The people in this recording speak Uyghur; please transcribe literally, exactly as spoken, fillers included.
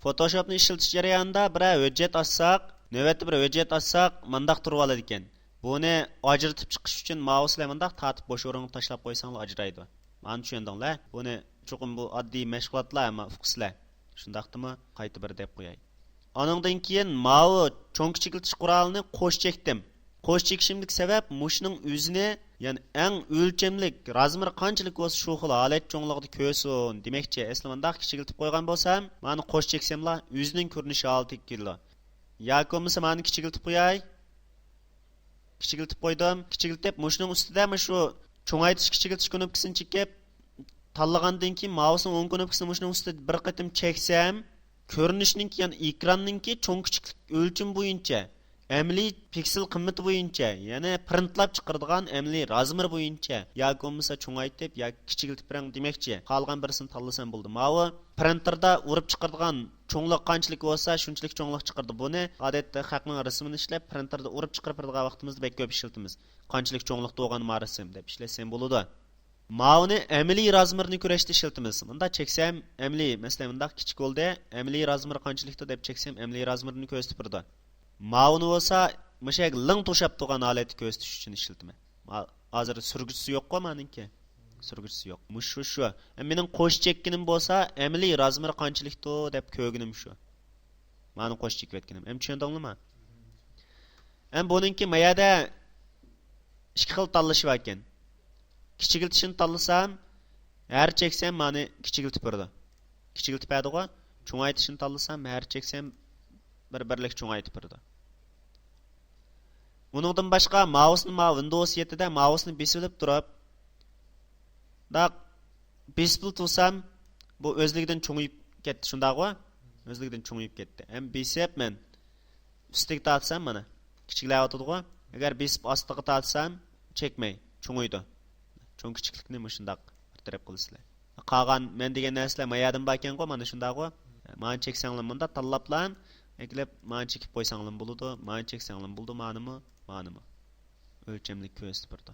فوتوشوپنى ئىشلىتىش جەريانىدا بىرەر ھۆججەت ئاچساق، نۆۋەتتە بىر ھۆججەت ئاچساق، مانداق تۇرۇۋالىدىكەن. بۇنى ئاجرىتىپ چىقىش ئۈچۈن مائۇس بىلەن مانداق تارتىپ بوش ئورۇنغا تاشلاپ قويساڭلار ئاجرايدۇ. مانا چۈشەندىڭلار؟ بۇنى چوقۇم بۇ ئاددىي مەشغۇلاتلار، ئەمما ئۇقىسىلەر. شۇنداقتىمۇ؟ قايتا بىر دەپ قوياي. ئانىڭدىن كېيىن ماۋۇ چوڭ كىچىكلىتىش قورالىنى قوش چەكتىم. قوش چېكىشىمدىكى سەۋەب مۇشۇنىڭ ئۆزىنى، يەنى ئەڭ ئۆلچەملىك رازمېرى قانچىلىك بولسا شۇ خىل ھالەت چوڭلۇقىدا كۆرسۇن دېمەكچى. ئەسلى مۇنداق كىچىكلىتىپ قويغان بولسام، مانا قوش چەكسەملا ئۆزىنىڭ كۆرۈنۈش ھالىتىگە كېلىدۇ. ياكى بولمىسا مانا كىچىكلىتىپ قوياي. كىچىكلىتىپ قويدۇم. كىچىكلىتىپ مۇشۇنىڭ ئۈستىدە مۇشۇ چوڭايتىش، كىچىكلىتىش كۇنۇپكىسىنى چېكىپ، تاللىغاندىن كېيىن مائۇسنىڭ ئوڭ كۇنۇپكىسىنى مۇشۇنىڭ ئۈستىدە بىر قېتىم چەكسەم، كۆرۈنۈشنىڭكى، يەنى ئېكراننىڭكى چوڭ كىچىكلىك ئۆلچىمى بويىچە، ئەمەلىي پىكسېل قىممىتى بويىچە، يەنى پرىنتلاپ چىقىرىدىغان ئەمەلىي رازمېر بويىچە ياكى بولمىسا چوڭايتىپ ياكى كىچىكلىتىپ بېرىڭ دېمەكچى. خالىغان بىرسىنى تاللىسام بولدى. ماۋۇ پرىنتېردا ئۇرۇپ چىقىرىدىغان چوڭلۇق قانچىلىك بولسا، شۇنچىلىك چوڭلۇق چىقىرىدۇ. بۇنى ئادەتتە خەقنىڭ رەسىمىنى ئىشلەپ، پرىنتېردا ئۇرۇپ چىقىرىپ بېرىدىغان ۋاقتىمىزدا بەك كۆپ ئىشلىتىمىز. قانچىلىك چوڭلۇقتا بولغان ما رەسىم دەپ ئىشلەتسەم بولىدۇ. ماۋۇنى ئەمەلىي رازمېرنى كۆرۈشتە ئىشلىتىمىز. مۇنداق چەكسەم، ئەمەلىي، مەسىلەن، مۇنداق كىچىك بولدى. ئەمەلىي رازمېرى قانچىلىكتۇ دەپ چەكسەم، ئەمەلىي رازمېرنى كۆرسىتىپ بېرىدۇ. ماۋۇنى بولسا، مۇشۇ يەرگە لىڭ توشاپ تۇرغان ھالەتتە كۆرسىتىش ئۈچۈن ئىشلىتىمەن. ھا-، ھازىر سۈرگۈچىسى يوققۇ مانىڭكى. سۈرگۈچىسى يوق. مۇشۇ، شۇ. مېنىڭ قوش چەككىنىم بولسا، ئەمەلىي رازمېرى قانچىلىكتۇ دەپ كۆرگىنىم شۇ. مانا قوش چېكىۋەتكىنىم. ئەمدى چۈشەندىڭلىما؟ ئەمدى بۇنىڭكى ما يەردە ئىككى خىل تاللىشى باركەن. كىچىكلىتىشنى تاللىسام، ھەر چەكسەم مانى كىچىكلىتىپ بېرىدۇ. كىچىكلىتىپ بەردىغۇ. چوڭايتىشنى تاللىسام، ھەر چەكسەم بىر بىرلىك چوڭايتىپ بېرىدۇ. ئۇنىڭدىن باشقا مائۇسنى، ما ۋىندوۋس يەتتىدە مائۇسنى بېسىۋېلىپ تۇرۇپ، داق بېسىپلا تۇرسام، بۇ ئۆزلۈكىدىن چوڭىيىپ كەتتى، شۇنداقغۇ؟ ئۆزلۈكىدىن چوڭىيىپ كەتتى. ھەم بېسىپ مەن ئۈستىگە تارتسام، مانا، كىچىكلەۋاتىدىغۇ. ئەگەر بېسىپ ئاستىغا تارتسام، چەكمەي، چوڭىيىدۇ. چوڭ كىچىكلىكنى مۇشۇنداق بىر تەرەپ قىلىسىلەر. قالغان مەن دېگەن نەرسىلەر ما يەردىن باركەنغۇ، مانا شۇنداقغۇ. مانا چەكسەڭلار مۇنداق تاللاپلا ئەكىلىپ، مانا چېكىپ قويساڭلارمۇ بولىدۇ، مانا چەكسەڭلارمۇ بولىدۇ، مانىمۇ، مانىمۇ. ئۆلچەملىك كۆرسىتىپ بېرىدۇ.